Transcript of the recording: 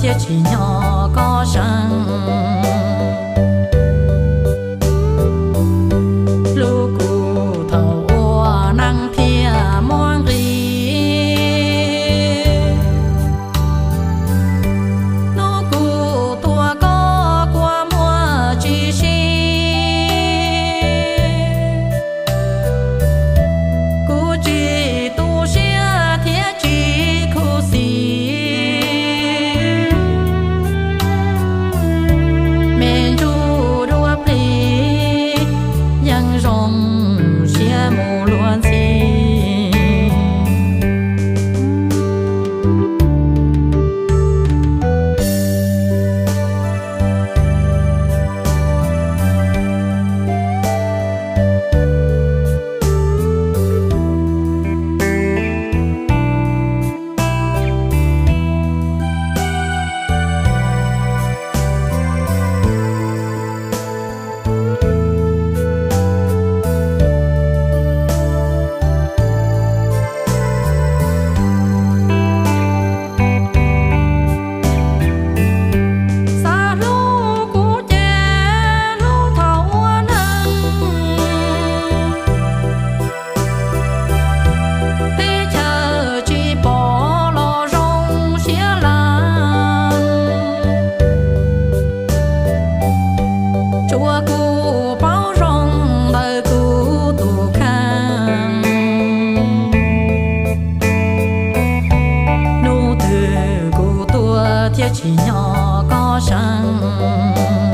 thiab tsim nyog koj seev. Hlub kuv thaum ua neej thiaj muaj nqis. Hnub kuv tuaj koj kua muag tsis sib. Kuv tsis tu siab thiab tsis khuv xim. Me ntsuj duab plig yeej zoo siab mus luag ntxhi. Xav hlub kuv ces hlub thaum ua neeg. Teb chaws tsis pom los zoo siab lawm. Tsuav kuv paub zoo ntawm kuv tus kheej. Hnub twg kuv tuaj thiaj tsim nyog koj seev.